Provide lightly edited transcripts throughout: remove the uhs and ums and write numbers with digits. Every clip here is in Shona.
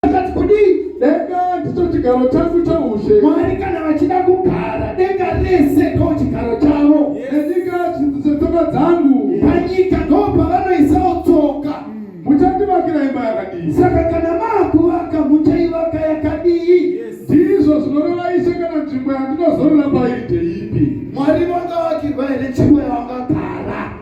Akati kudii? Denga ndicho chigaro changu choushe. Mwari kana vachida kugara denga rese ndo chigaro chavo. Nenyika chidzidzo chetsoka dzangu. Panyika ndo pavanoisawo tsoka. Muchandivakira imba yakadii? Saka kana maakuvaka muchaivaka yakadii? Ndizvo zvinoreva Ishe kana nzvimbo yandinozorora pairi ndeipi? Mwari vangavakirwa here nzvimbo yavangagara?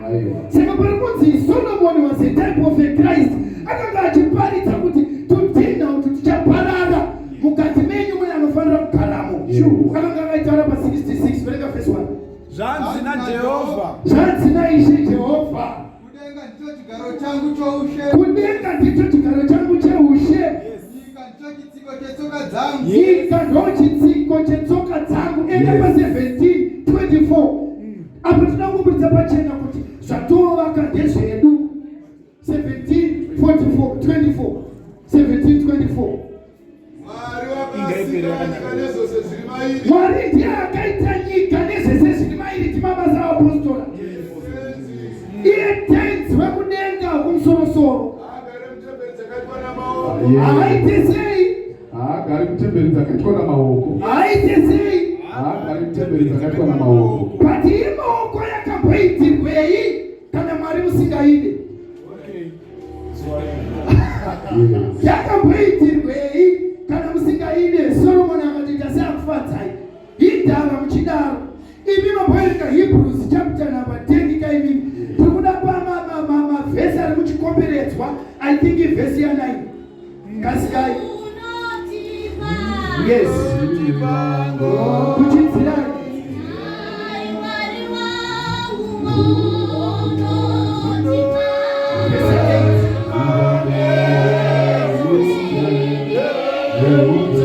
Saka pari kunzi Solomon was a type of a Christ akanga achiparidza kuti tudhinha utu tichaparara mukati menyu mune anofanira kugaramo. Akanga akaitaura pa 66 verenga verse 1. Zvanzi naJehovha. Zvanzi naIshe Jehovha. Kudenga ndicho chigaro changu choushe. Kudenga ndicho chigaro changu cheushe. Nyika ndicho chitsiko chetsoka dzangu. Nyika ndo chitsiko chetsoka dzangu. Enda pa 17 24. Apo tinoda kuburitsa pachena kuti zvatovaka ndezvedu. 17 44 24 17 24. Mwari wakasika nyika nezvose zviri mairi. Mwari ndiye akaita nyika nezvese zviri mairi timabasa apostora. Iye tenzi wekudenga wekumusorosoro. Haagari mutemberi dzakaitwa namaoko. Haaite sei? Haagari mutemberi dzakaitwa namaoko. Haaite sei? Haagari mutemberi dzakaitwa namaoko. But imaoko yakamboitirwei kana Mwari musingaide? Yakamboitirwei kana musingaide? Solomon akati tasakufadzai. Hindava muchidaro. Imi mamboerenga Hebrews chapter number 10 kaimimi. Tiri kuda pamavhesi ari muchikomberedzwa. I think ivhesi ya 9. Kasikai. Yes. Kuchidzirai. Verse 8. Kuti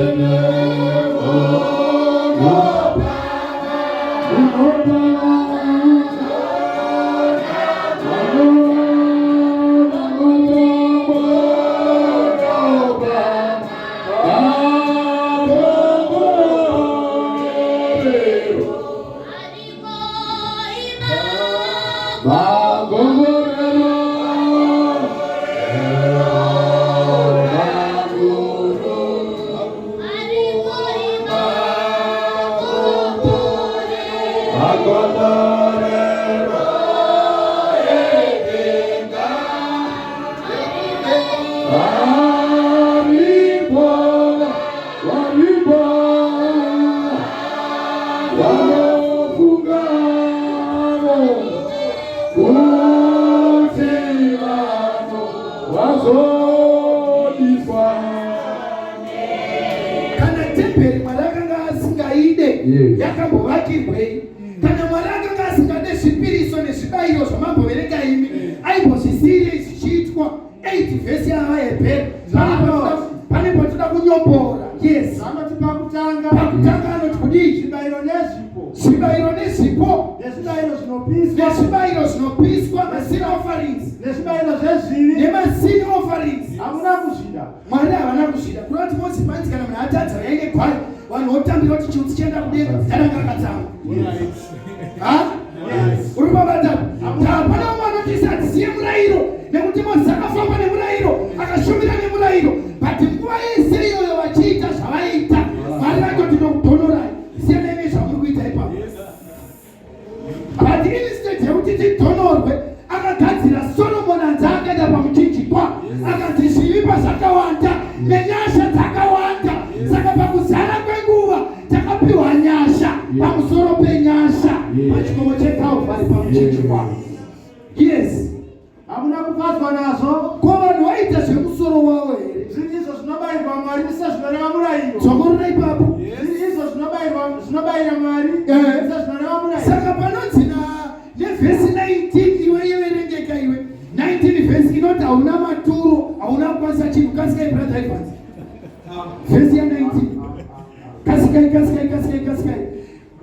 vanhu vazodiswa. Kana temberi Mwari akanga asingaide, yakambovakirwei? Kana Mwari akanga asingade zvipiriso nezvibayiro zvamamboverenga imi, aimbozvisiyirei zvichiitwa? 8 vhesi yavaHebheru, pane patoda kunyombora. Yes. Anoti pakutanga. Pakutanga anoti kudii? Zvibayiro nezvipo. Zvibayiro nezvipo. Nezvibayiro zvinopiswa. Nezvibayiro zvinopiswa, masin offerings. Nezvibayiro zvezvivi. Nemasin offerings. Hamuna kuzvida. Mwari havana kuzvida. Kureva kuti Mozisi panzi kana munhu atadza yaine gwai, vanhu votambira kuti chiutsi chienda kudenga, dzananga akatsamwa. Ha? Uri kubata? Hapana umwe anoti hatiziye murayiro nekuti Mozisi akafamba nemurayiro, akashumira nemurayiro, but nguva yese iyoyo vachiita zvavaiita, Mwari vaitoti nokudhonorai, siyanai nezvamuri kuita ipapo. But instead yekuti tidhonorwe, akagadzira Solomon anzi akaenda pamuchinjikwa, akanzi zvivi zvakawanda nenyasha dzakawanda. Saka pakuzara kwenguva takapiwa nyasha pamusoro penyasha pachikomo cheCalvary pamuchinjikwa. Yes. Hamuna kufadzwa nazvo. Ko vanhu vaita zvemusoro wavo here? Zviri izvo zvinobayirwa Mwari sezvinoreva murayiro. Dzokorora ipapo. Zviri izvo zvinobayirwa zvinobayira Mwari sezvinoreva murayiro. Saka panonzi na nevhesi 19, iwe iverengeka iwe 19 vhesi inoti hauna maturo, hauna kukwanisa chinhu. Kasikai, brother Evans, vhesi ya 19. Kasikai, kasikai, kasikai, kasikai.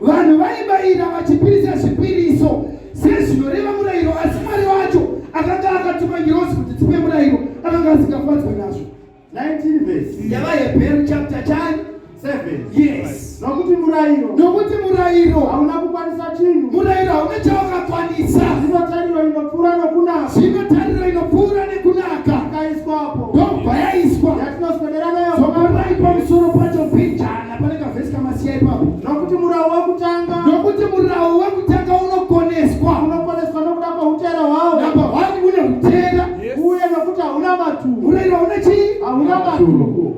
Vanhu vaibayira vachipirisa zvipiriso sezvinoreva murayiro, asi Mwari wacho akanga akatuma ngirozi kuti dzipe murayiro akanga asingafadzwe nazvo. 19 verse. YavaHebheru chapter chani? 7. Yes. Nokuti murayiro Nokuti murayiro hauna kukwanisa chinhu. Murayiro hauna chawakakwanisa. Zvino tariro inopfuura nokunaka Zvino tariro inopfuura nekunaka ikati Yakaiswapo. Ndobva yaiswa. Yatinoswedera nayo. Dzokorai pamusoro pacho mbijana, pane kavhesi kamasiya ipapo. Nokuti murau wekutanga. Nokuti murau wekutanga unokoneswa. Unokoneswa nokuda kweutera hwawo. Number one, une utera. Uye nokuti hauna maturo. Murayiro hauna chii? Hauna maturo.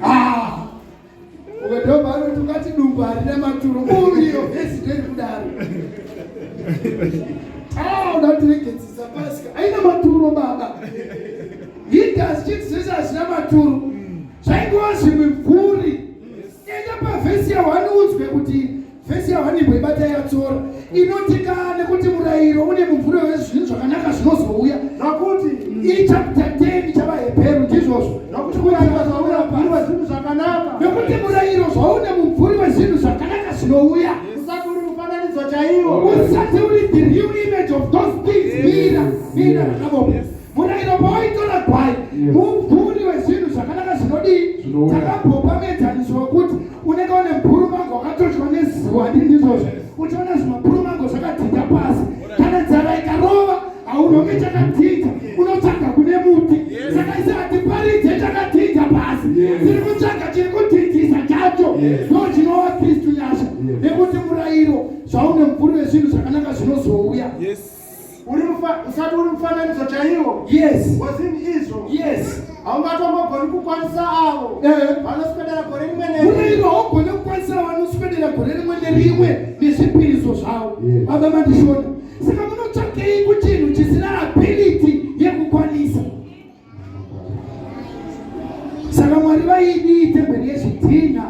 Ah. Ukadhobha anoti ungati dumbu harina maturo. Uriyo vhesi ndoiri kudaro. Ah, uda kutiregedzisa pasika. Haina maturo baba. Hidhasi chinhu zvese hazvina maturo. Zvaingova zvimimvuri. Enda pavhesi ya1 unzwe kuti vhesi ya1 imboibata yatsora. Inoti kana nekuti murayiro une mumvuri wezvinhu zvakanaka zvinozouya. Nokuti Ichapter 10 chavaHebheru ndizvozvo. Nokuti murayiro zvaune mumvuri wezvinhu zvakanaka. Nekuti murayiro zvaune mumvuri wezvinhu zvakanaka zvinouya. Usati uri mufananidzo chaiwo. Usati uri the real image of those things. Mira, mira rakabomba. Murayiro pawaitora gwai, mumvuri wezvinhu zvakanaka zvinodii? Zvinouya. Takambopa muenzaniso wekuti unenge une mpurumango wakatochwa nezuva, handii ndizvozvo? Uchiona zvimapurumangwe zvakadhinda pasi. Kana nzara ikarova, haunonge chakadhinda, unotsvaga kune muti. Saka isi hatiparidze chakadhinda pasi. Tiri kutsvaga chiri kudhindisa chacho. Ndo chinova Kristu nyasha. Nekuti murayiro zvaune mumvuri wezvinhu zvakanaka zvinozouya. Uri usati uri mufananidzo chaiwo. Yes. Wezvinhu izvo. Yes. Haungatombogoni kukwanisa avo vanoswedera gore rimwe nerimwe. Murayiro haugoni kukwanisa vanoswedera gore rimwe nerimwe nezvipiriso zvavo. Baba mandishona. Saka munotsvakei kuchinhu chisina ability yekukwanisa? Saka Mwari vaidii temberi yezvidhina?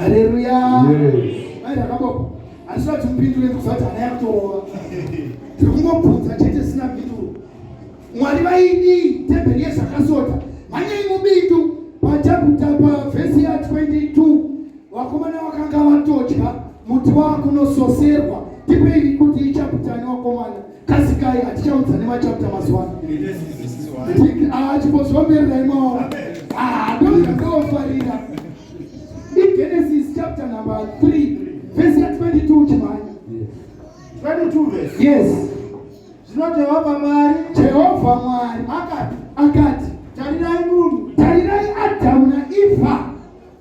Haleluya. Yes. Mai rakabopa. Handisati timupindure ndikuziva kuti hana yakutorova. Tiri kungobvunza chete zvisina mhinduro. Mwari vaidii temberi yezvakasota? Mhanyai mubindu pachapter pavhesi ya 22. Vakomana vakanga vatodya muti wakunososerwa. Tipei kuti ichaputani vakomana. Kasikai hatichaudza nemachapter mazuva ano. Chimbozvombererai maoko. Ah, ndozvandofarira. IGenesis chapter number 3 verse ya 22 chimhanya. 22 verse. Yes. Zvino Jehovha Mwari Jehovha Mwari akati, akati, tarirai munhu tarirai Adhamu naEvha.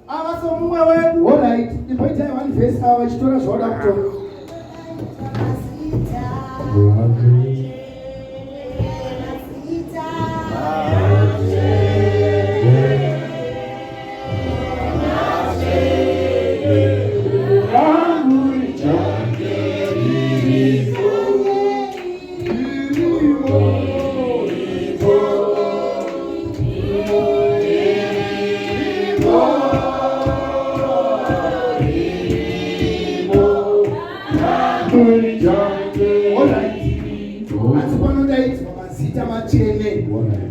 ava somumwe wedu. Alright, imboitai one verse ava vachitora zvavada kutora. Alright. Asi panodaidzwa mazita matsvene.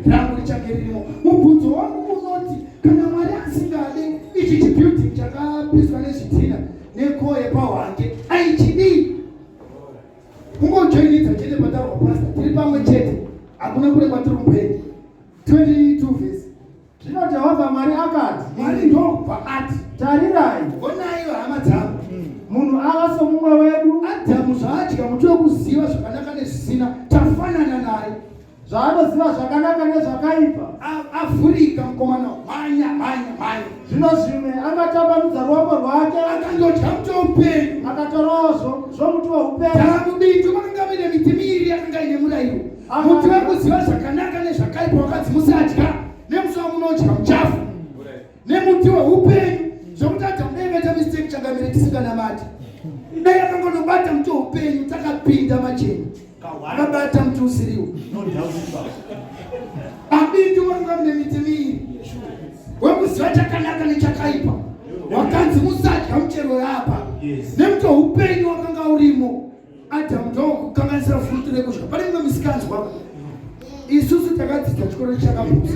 Rangu richange ririmo. Mubvunzo wangu unoti kana Mwari asingade ichi chibuilding chakapiswa nezvidhina nekoye pahwange aichidii? Kungojoinidza chete pataurwa pastor, tiri pamwe chete, hakuna kure kwatiri kumboenda. 22 verse. Zvino Jehovha Mwari akati, Mwari ndokubva ati, tarirai honai hama dzangu, munhu ava somumwe wedu, Adhamu zvaadya muti wekuziva zvakanaka nezvisina, tafanana naye. Zvaanoziva zvakanaka nezvakaipa. Avhurika mukomana, mhanya mhanya mhanya. Zvino zvimwe angatambanudza ruoko rwake, akandodya muti weupenyu, akatorawo zvomuti weupenyu. Taramubindu makanga muine miti miiri yakanga ine murayiro. Muti wekuziva zvakanaka nezvakaipa wakanzi musadya, nemusi wamunodya muchafu, nemuti weupenyu. Zvekuti Adhamu dai vaita mistake changamire tisinganamati, dai akangonobata muti weupenyu takapinda machena. Akabata muti usiriwo. Abindu makanga mune miti miiri wekuziva chakanaka nechakaipa, wakanzi musadya muchero yapa, nemuti weupenyu wakanga urimo. Adhamu ndokukanganisira fruit rekudya. Pane mumwe misikanzwa, isusu takadzidza chikoro chakapusa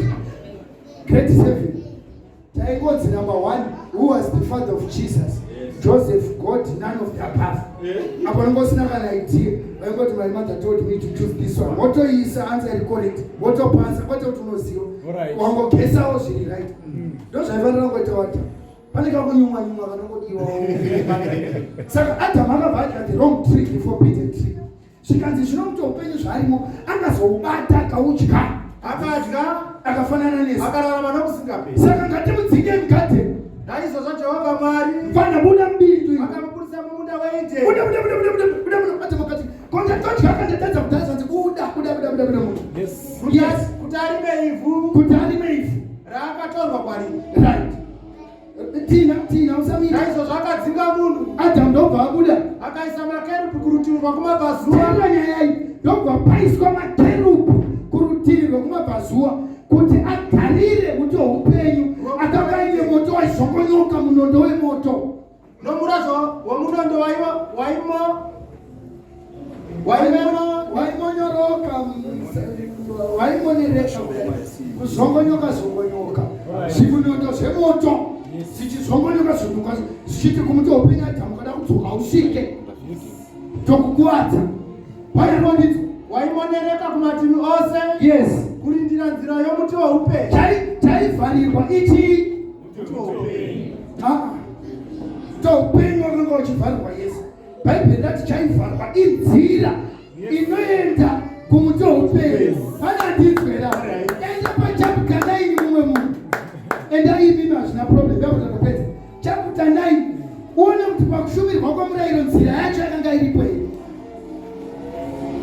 grade 7, taingonzi number 1, who was the father of Jesus? Joseph, God, none of the above. Apo unenge kana idea, vaingoti my mother told me to choose this one, wotoisa answer iri correct, wotopasa, kwete kuti unoziva, wangogesawo zviri right. Ndo zvaifanira kungoita wata pane kakunyumwa nyumwa kanongodiwa. Saka Adam akabva adya the wrong tree, the forbidden tree. Zvikanzi zvino muti weupenyu zvaarimo angazoubata akaudya. Akadya akafanana nesu. Akararama nokusingaperi. Saka ngatimudzinge mugadheni. Naizvozvo Jehovha Mwari Mfana buda mubindu. Akamubudisa mumunda weEdeni. Buda buda buda buda buda buda buda ati makati. Konja todya kandatadza kudhara zvanzi buda buda buda buda buda muno. Yes. Yes. Kuti arime ivhu. Kuti arime ivhu. Raakatorwa kwariri. Right. Tina, Tina, usamira. Naizvozvo akadzinga munhu. Adamu ndobva abuda. Akaisa makerubi kurutivi rwakumabvazuva. Teerera nyaya iyi. Ndobva paiswa makerubi kurutivi rwekumabvazuva kuti agarire muti woupenyu. Akanga aine moto waizvokonyoka munondo wemoto. Nomurazvo womunondo waiva waimo waimonyoroka waimonereka kuzongonyoka zongonyoka zvimunondo zvemoto zvichizongonyoka zvonuka zvichiti kumuti weupenyu adhamu kada kudzoka usvike tokukuvadza paironidzo waimonereka kumativi ose yes kurindira nzira yomuti weupenyu chaivharirwa ichi ah, toupenyu wakanga uchivharirwa yese Bhaibheri rati chaivharwa inzira inoenda kumuti weupenyu. Pane andinzwera enda pachapter 9 mumwe munhu enda imimi hazvina problem yakutatopedza chapter 9 uone kuti pakushumirwa kwamurayiro nzira yacho yakanga iripo here.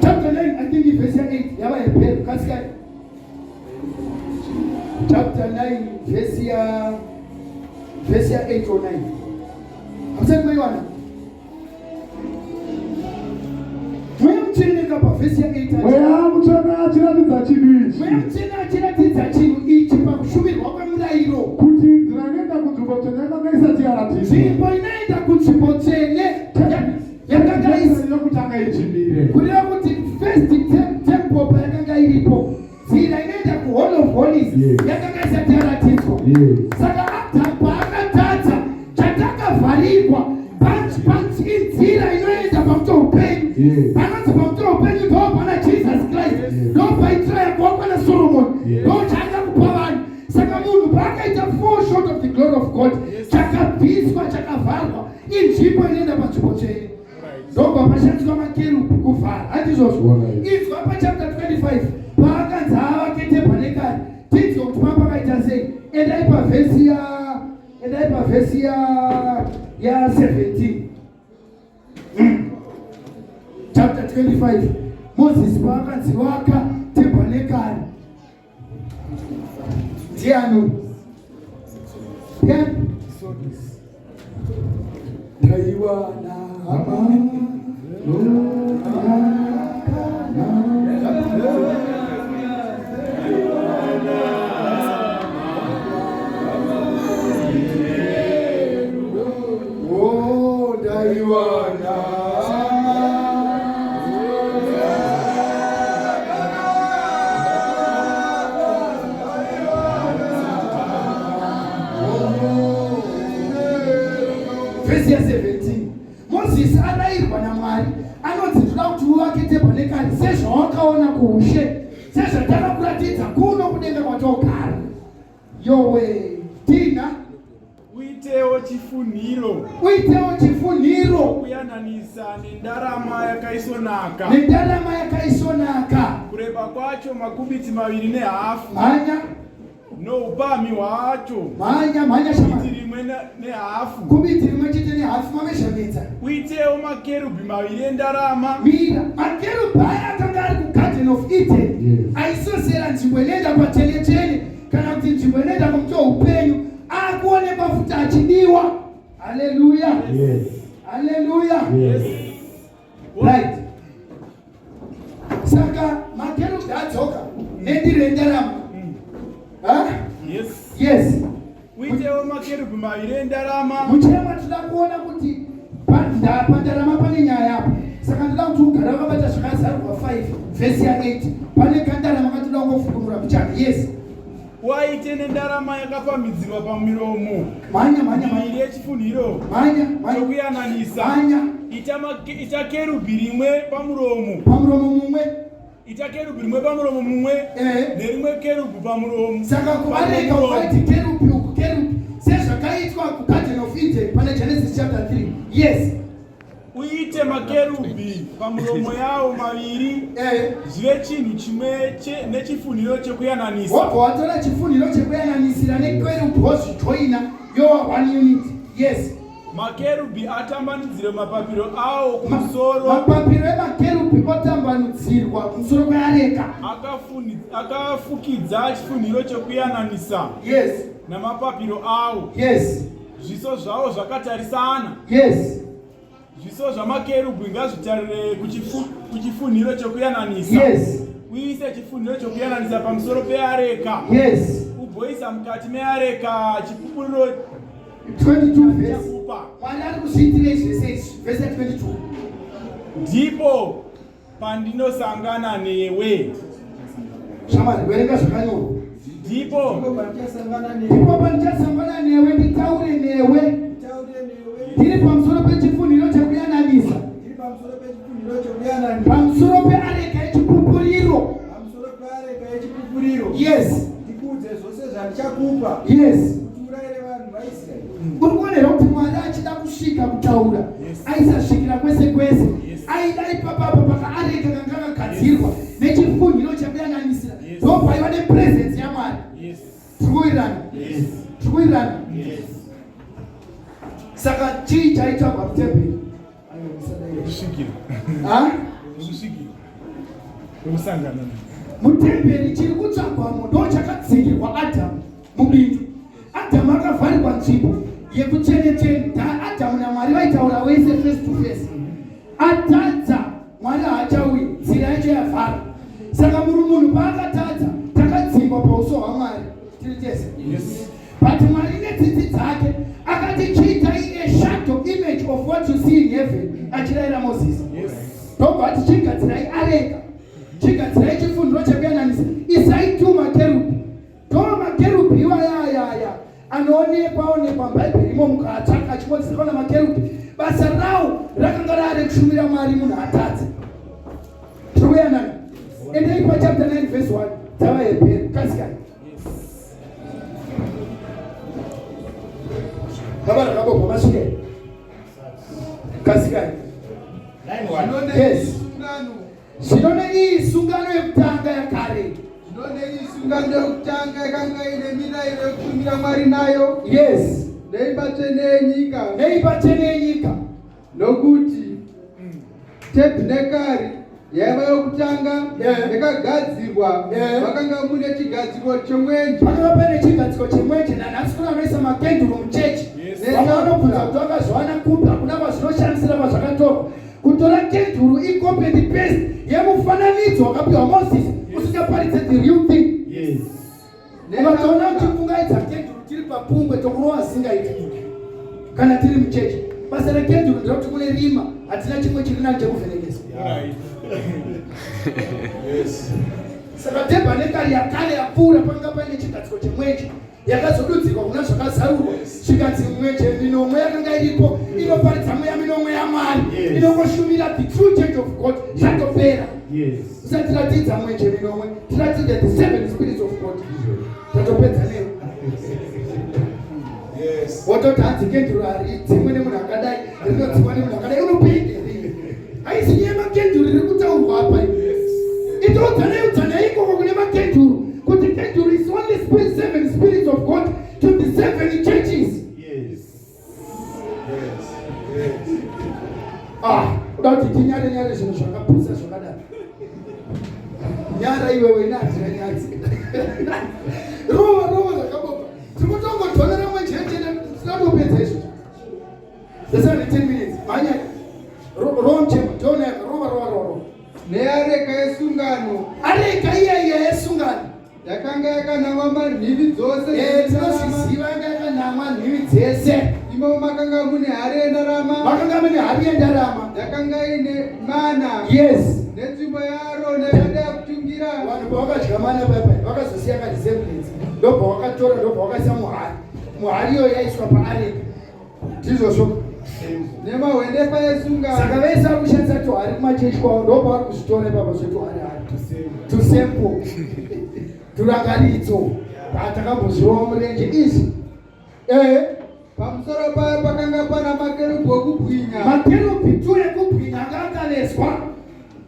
Chapter 9 I think ivhesi ya 8 yavaHebheru kasikai chapter 9 vhesi ya vhesi ya 8 or 9 hamusati maiwana mweya mutsvene ka pavhesi ya 8 Mweya mutsvene achiratidza chinhu ichi. Mweya mutsvene achiratidza chinhu ichi pakushumirwa kwemurayiro kuti nzira inoenda kunzvimbo tsvene yakanga isati yaratidzwa. Nzvimbo inoenda kunzvimbo tsvene yakanga isi yokutanga ichimire. Kureva kuti first temple payakanga iripo nzira inoenda kuHoly of Holies yakanga isati yaratidzwa. Saka Adamu paakatadza chatakavharirwa panzi inzira inoenda pamuti weupenyu. Panonzi pamuti weupenyu ndo pana Jesus Christ, ndo paitira yakuwakwa naSoromoni, ndo chaanga kupa vanhu. Saka munhu paakaita fall short of the glory of God, chakabviswa chakavharwa inzvimbo inoenda panzvimbo tsvene. Ndobva pashandiswa makerubhi kuvhara handizvozvo? Inzwa pachapter 25 paakanzi avake tebhanekari tinzwe kuti pamba pakaita sei. Endai pavhesi ya endai pavhesi ya ya 17 chapter 25 Moses paakanzi vaka tebhanekari ndiani ndiani ndaiwana hama Oh, ndaiwana Vhesi ya 17 Mozisi arayirwa naMwari anonzi ndoda kuti uvake tebhanekari sezvawakaona kuushe sezvatakakuratidza kuno kudenga kwatogara yowe tina Uitewo chifunhiro. Uitewo chifunhiro. Kuyananisa nendarama yakaisvonaka. Nendarama yakaisvonaka. Kureba kwacho makubiti maviri nehafu. Mhanya. Noupamhi hwacho. Mhanya, mhanya shama. Kubiti rimwe nehafu. Kubiti rimwe chete nehafu mamezhamedza. Uitewo makerubhi maviri endarama. Mira, makerubhi aya akanga ari kuGarden of Eden. Yes. Aisosera nzvimbo inoenda patsvene tsvene kana kuti nzvimbo inoenda kumuti weupenyu akuonekwa futi achidiwa. Haleluya. Yes. Haleluya. Yes. Right. Saka makerubhi adzoka nendiro yendarama. Ha? Yes. Yes. Uitewo makerubhi maviri endarama. Muchema tinoda kuona kuti pandarama pane nyaya apo. Saka ndoda kuti ugare wakabata zvakazarurwa 5 vhesi ya 8. Pane kandarama katinoda kungofukunura mbichana. Yes. Waite nendarama yakapamhidzirwa pamiromo. Mhanya mhanya mhanya. Miviri yechifunhiro. Mhanya mhanya. Chokuyananisa. Mhanya. Ita kerubhi rimwe pamuromo. Pamuromo mumwe. Ita kerubhi rimwe pamuromo mumwe. Nerimwe kerubhi pamuromo. Saka kuvarega ukaiti kerubhi uku kerubhi sezvakaitwa kuGarden of Eden pane Genesis chapter 3. Yes. Uite makerubhi pamuromo yawo maviri zvive chinhu chimwe nechifunhiro chekuyananisa. Wobva watora chifunhiro chekuyananisira nekerubhi wozvijoina yowa one unit. Yes. Makerubhi atambanudzire mapapiro awo kumusoro. Mapapiro emakerubhi otambanudzirwa kumusoro kweareka. Akafukidza chifunhiro chekuyananisa. Yes. Namapapiro awo. Yes. Zviso zvavo zvakatarisana. Yes. Zviso zvamakerubhi ngazvitarire kuchifunhiro chokuyananisa. Yes. Uise chifunhiro chokuyananisa pamusoro peareka. Yes. Ugoisa mukati meareka chipupuriro 22 verse. Mwari ari kuzviitirei zvese izvi? Verse 22. Ndipo pandinosangana newe. Shamwari, verenga zvakanyorwa. Ndipo pandichasangana newe nditaure newe ndiri pamusoro pechifunhiro chekuyananisa, pamusoro peareka yechipupuriro. Yes. Ndikuudze zvose zvandichakupa. Yes. Kuti urayire vanhu vaIsraeri. Uri kuona here kuti Mwari achida kusvika kutaura aisasvikira kwese kwese, aida ipapapo pakaareka kanga kakagadzirwa nechifunhiro chekuyananisira, ndopaiva nepresence yaMwari. Tiri kuwirirana? Tiri kuwirirana? Saka chii chaitsvagwa mutemberi? Mutemberi chiri kutsvagwamo ndo chakadzingirwa Adhamu mubindu. Adhamu akavharirwa nzvimbo yekutsvene-tsvene. Adhamu naMwari vaitaura wese face to face. Atadza, Mwari haachauyi, nzira yacho yavhara. Saka muri munhu paakatadza, takadzingwa pauso hwaMwari tiri tese. But Mwari netsitsi dzake akati chiitai a shadow image of what you see in heaven, achirayira Moses. Ndobva ati chigadzirai areka, chigadzirai chifundiro chekuyananisa, isai tu makerubhi. Ndo makerubhi iwayayaya anoonekwa onekwa muBhaibheri imo, mukatsvaka achingodzikwa namakerubhi. Basa rawo rakanga rari kushumira Mwari munhu atadze. Tiri kuyanana? Endei pachapter 9 verse 1 dzavaHebheru. Kasikai. Baba rakabobwa masvike. Kasikai. Yes. Zvino neiyi sungano yekutanga yakare. Zvino neiyi sungano yekutanga yakanga ine mirayiro yekushumira Mwari nayo. Yes. Neimba tsvene yenyika. Neimba tsvene yenyika. Nokuti tebhinekari yaiva yokutanga yakagadzirwa, makanga mune chigadziko chemwenje. Pakanga paine chigadziko chemwenje. Nanhasi kuna vanoisa makenduru muchechi. Vamwe vanobvunza kuti vakazowana kupi, hakuna kwazvinoshamisira kwazvakatorwa. Kutora kenduru icopy and paste yemufananidzo wakapiwa Moses, usingaparidze the real thing. Ukatoona uchifungaidza kenduru tiri papungwe, tokurova zingaiti kana tiri muchechi. Basa rekenduru nderekuti kune rima, hatina chimwe chiri nani chekuvhenekesa. Saka tebhanekari yakare yapfuura panga paine chigadziko chemwenje yakazodudzirwa kuna zvakazarurwa, zvikanzi mwenje minomwe yakanga iripo inoparidza mweya minomwe yaMwari inongoshumira the true church of God. Zvatopera. Usatiratidza mwenje minomwe, tiratidze the seven spirits of God. Tatopedza newe. Wototi hanzi kenduru haridzimwe nemunhu akadai, rinodzimwa nemunhu akadai. Unopenge haisi nyaya yemakenduru iri kutaurwa apa. Itoudzanai udzanai ikoko kune makenduru kuti kenduru is only spirit, seven spirits of God to the seven churches. Ah, uda kuti tinyare nyare zvinhu zvakapusa zvakadaro? Nyara iwewe, inadzira nyadzi. Rova rova zvakaboka. Tiri kutongodhonera mwenjenjene, tinatopedza izvozvo. That's only 10 minutes. Mhanya. Rova muchema. Toona yaka. Rova rova rova rova. Neareka yesungano. Areka iya iya yesungano. Yakanga yakanamwa manhivi dzose. Tinozviziva, yanga yakanamwa nhivi dzese. Imomo makanga mune hari yendarama. Makanga mune hari yendarama. Yakanga ine mana. Netsvimbo yaAroni yakada yakutungira. Vanhu pavakadya mana paipai vakazosiya karesemblance, ndobva wakatora, ndobva wakaisa muhari. Muhari iyoyo yaiswa paareka. Ndizvozvo. Nemahwendefa esungano. Saka vese vari kushandisa tuhari kumachechi kwavo ndobva vari kuzvitora ipapo zvetuhari hari. Tusempo. Turangaridzo. Patakambozvirova murenje izvi. Pamusoro payo pakanga pana makerubhi okubwinya. Makerubhi tu ekubwinya anga akavezwa.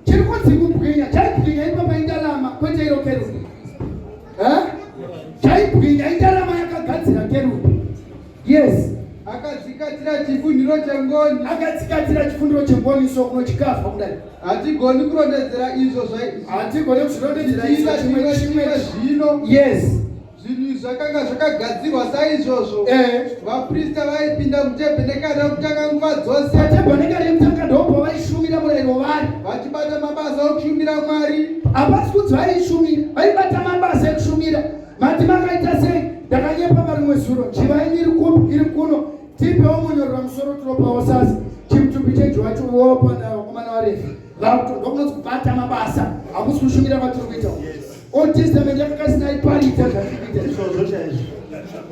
Chiri kunzi kubwinya, chaibwinya ipapa indarama, kwete iro kerubhi. Eh? Chaibwinya indarama yakagadzira kerubhi. Yes. Akadzikatira chifunhiro chengoni. Akadzikatira chifunhiro chengoni so kunochikafa kudai. Hatigoni kurondedzera izvo zvai. Hatigoni kuzvirondedzera izvo chimwe chimwe zvino. Yes. Zvinhu izvi zvakanga zvakagadzirwa saizvozvo. Vaprista vaipinda mutebhenekari yokutanga nguva dzose. Patebhenekari yekutanga ndipo pavaishumira murayiro vari. Vachibata mabasa okushumira Mwari. Hapasi kunzi vaishumira, vaibata mabasa ekushumira. Mati makaita sei? Ndakanyepa marimwe zuro. Njiva yenyu iri kupi? Iri kuno. Tipewo munyorera musoro tiropawo sasi. Chimutumbi cheju wacho wopa navakomana vaRevhi. Vakuto ndokunonzi kubata mabasa. Hakusi kushumira kwatiri kuita. Old Testament yakanga isina iparidza zvatiri kuita izvozvo chaizvo.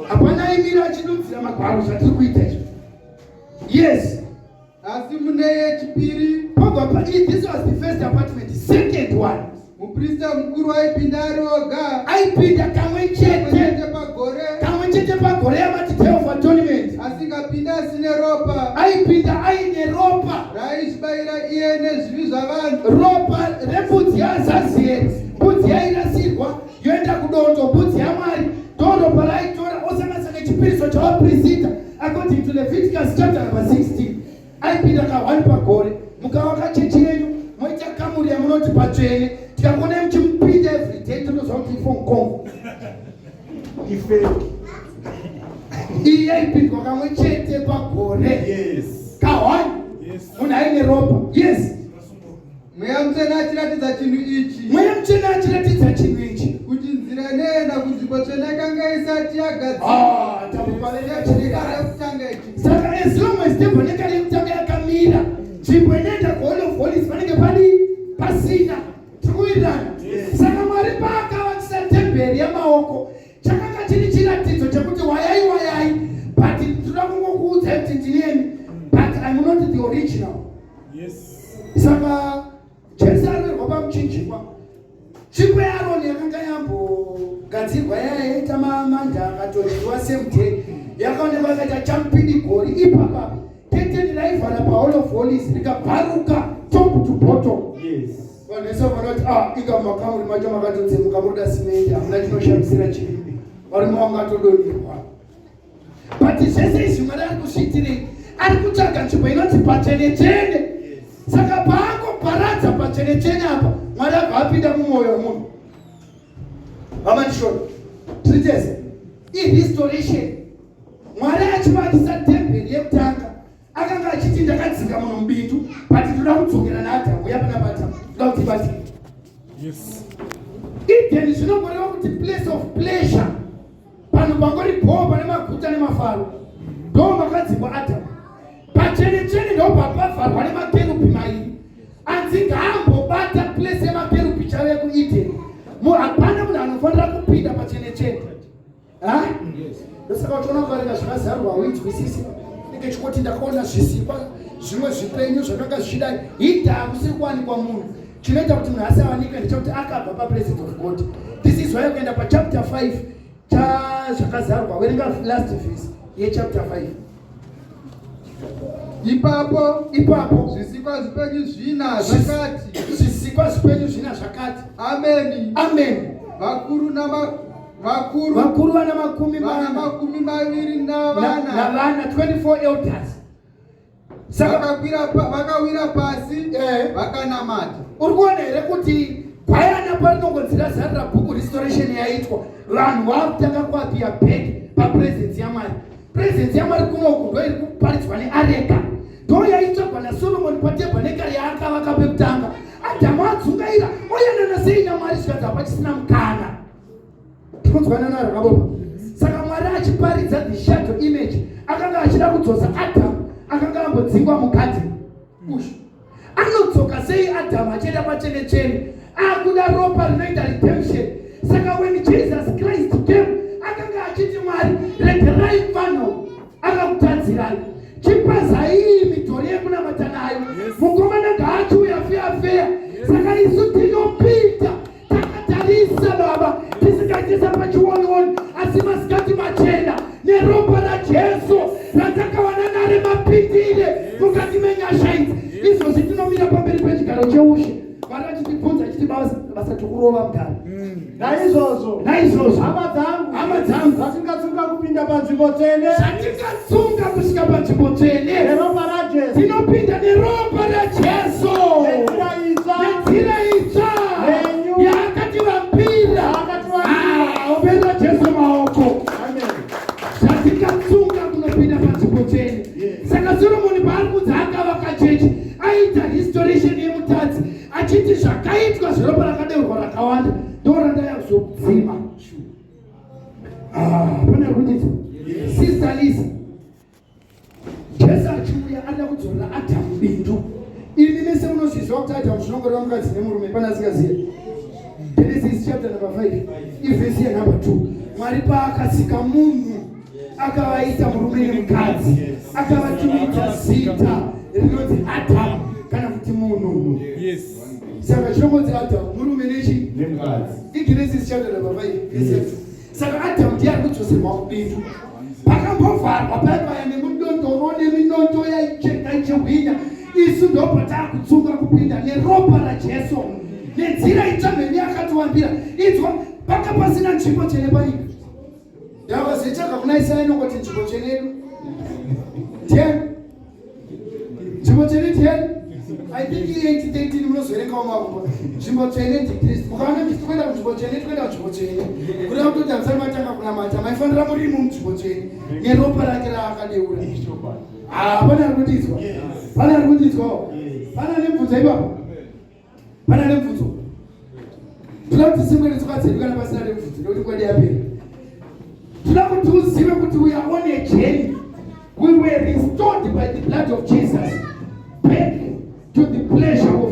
Hapana aimira achidudzira magwaro zvatiri kuita izvo. Yes. Asi mune yechipiri Pobva pa this was the first apartment, second one. Muprista mukuru aipinda ari oga. Aipinda kamwe chete. Chete pagore. Kamwe chete pagore yamati Day of Atonement. Asingapinda asine ropa. Aipinda aine ropa. Raizvibayira iye nezvivi zvavanhu. Ropa rembudzi yaAzazieri. Mbudzi yairasirwa yoenda kudondo, mbudzi yaMwari. Ndoropa raitora osanganisa nechipiriso chavaprista according to Leviticus chapter number 16. Aipinda ka1 pagore. Mukavaka chechi yenyu moita kamuri yamunoti patsvene, tikakuonai muchimupinda everyday totoziva kuti ifong kong. Ifake. Iyi yaipindwa kamwe chete pagore. Yes. Ka1. Yes. Munhu aine ropa. Yes. Mweya Mutsvene achiratidza chinhu ichi. Mweya Mutsvene achiratidza chinhu ichi. Kuti nzira inoenda kunzvimbo tsvene yakanga isati yagadzirwa. Ah, tambopaverenga Tebhenekari yekutanga ichi. Saka as long as tebhenekari yekutanga yakamira, nzvimbo inoenda kuHoly of Holies panenge padi pasina. Tiri kuwirirana? Saka Mwari paakavakisa temberi yamaoko, chakanga chiri chiratidzo chekuti wayai wayai, but tinoda kungokuudzai kuti ndinemi, but I'm not the original. Yes. Saka Jesu arwerwa pamuchinjikwa, tsvimbo yaAroni yakanga yambogadzirwa yaita manda akatodyiwa same day, yakaonekwa yakaita champidigori ipapa. Keteni raivhara paHoly of Holies rikabvaruka top to bottom. Yes. Vanhu vese vanoti, ah, inga mumakamuri macho makatotsemuka, muroda simende, hamuna chinoshamisira chiripi, varume vangatodonherwa. But zvese izvi Mwari ari kuzviitirei? Ari kutsvaga nzvimbo inonzi patsvene-tsvene. Saka paangoparadza patsvene-tsvene apa, Mwari abva apinda mumwoyo wemunhu. Vamandishona tiri tese. Irestoration. Mwari achivakisa temberi yekutanga akanga achiti ndakadzinga munhu mubindu, but ndoda kudzokera naAdhamu uya pana paAdhamu, ndoda kuti ibatike. Yes. Eden zvinongoreva kuti place of pleasure, panhu pangori bhoo, pane maguta nemafaro. Ndo makadzingwa Adhamu. Patsvene-tsvene ndo papavharwa nemakerubhi mairi, anzi ngaambobata place yemakerubhi chave kuEden. Hapana munhu anofanira kupinda patsvene-tsvene. Ndosaka uchiona kuverenga zvakazarurwa hauinzwisisi, nenge chikoti ndakaona zvisikwa zvimwe zvipenyu zvakanga zvichidai, hidha kusiri kuwanikwa munhu. Chinoita kuti munhu asawanikwe ndechekuti akabva papresence of God. This is why kuenda pachapter 5 chazvakazarurwa, werenga last verse yechapter 5. Ipapo Ipapo zvisikwa zvipenyu zvina zvakati, zvisikwa zvipenyu zvina zvakati, Ameni. Amen. Vakuru nama vakuru Vakuru vana makumi vana mana 24. Navana, 24 elders. Saka Vakawira pasi vakanamata. Uri kuona here kuti gwayana parinongonzi razarira bhuku, restoration yaitwa, vanhu vakutanga kuappear back papresence yaMwari. Presence yaMwari kunoku ndo iri kuparidzwa neareka, ndo yaitsvagwa naSolomoni patebhanekari yaakavaka pekutanga. Adhamu adzungaira, oyanana sei naMwari? Zvikanzi hapachisina mukana. Tikunzwanana rakabopa? Saka Mwari achiparidza the shadow image akanga achida kudzosa Adhamu akanga ambodzingwa mugadheni. Ushu anodzoka sei Adhamu achienda patsvene-tsvene? Akuda ropa rinoita redemption. Saka when Jesus Christ came, akanga achiti, Mwari, regerai vanhu akakutadzirai, chipazai iyi midhori yekunamata nayo, mukomana ngaachiuya feya feya. Saka isu tinopinda takatarisa Baba, tisingaitisa pachionioni, asi masikati machena neropa raJesu. panzvimbo tsvene. Zvatingatsunga kusvika panzvimbo tsvene. Neropa raJesu. Tinopinda neropa raJesu. Nenzira itsva. Nenzira itsva. Nenyu. Yaakativambira. Yaakativambira. Ah, ombera Jesu maoko. Amen. Zvatingatsunga kunopinda panzvimbo tsvene. Saka Solomoni paari kunzi akavaka chechi, aita restoration yemutadzi, achiti zvakaitwa zveropa rakadeurwa rakawanda ndorandaya kuzodzima. Ah, pane kuti Sister Lisa, Jesu achiuya ada kudzorera Adhamu bindu. Imi mese munozviziva kuti Adhamu zvinongoreva mukadzi nemurume. Pane asingaziva Genesis chapter number 5, ivhesi yanumber 2? Mwari paakasika munhu, akavaita murume nemukadzi, akavatumidza zita rinonzi Adhamu, kana kuti munhu. Saka chinongonzi Adhamu murume nechi? Nemukadzi. IGenesis chapter number 5 verse. Saka Adhamu ndiye ari kudzoserwa kubindu. Pakambovharwa paya nemudondoro neminondo yaicheka ichihwinya. Isu ndopataakutsunga kupinda neropa raJesu, nenzira itsva mheni yakatiwambira. Inzwa, paka pasina nzvimbo tsvene panyika. Ndavazoitsvaga kuna Isaya, inongoti nzvimbo tsvene yedu ndiani? Nzvimbo tsvene ndiani? I think 8:13, munozoverengawo makumba. Nzvimbo tsvene ndiKristu. Mukaona nditi kuenda kunzvimbo tsvene, tikuenda kunzvimbo tsvene, kureva kutoti hamusati matanga kunamata, maifanira murimo munzvimbo tsvene neropa rake raakadeura. Ah, pane ari kundinzwa? Pane ari kundinzwawo? Pane ane mubvunzo ipapo? Pane ane mubvunzo? Toda kuti simwe netsoka dzedu kana pasina nemubvunzo, nekuti kwadi yapera. Toda kuti uzive kuti we are on a journey. We were restored by the blood of Jesus back to the pleasure of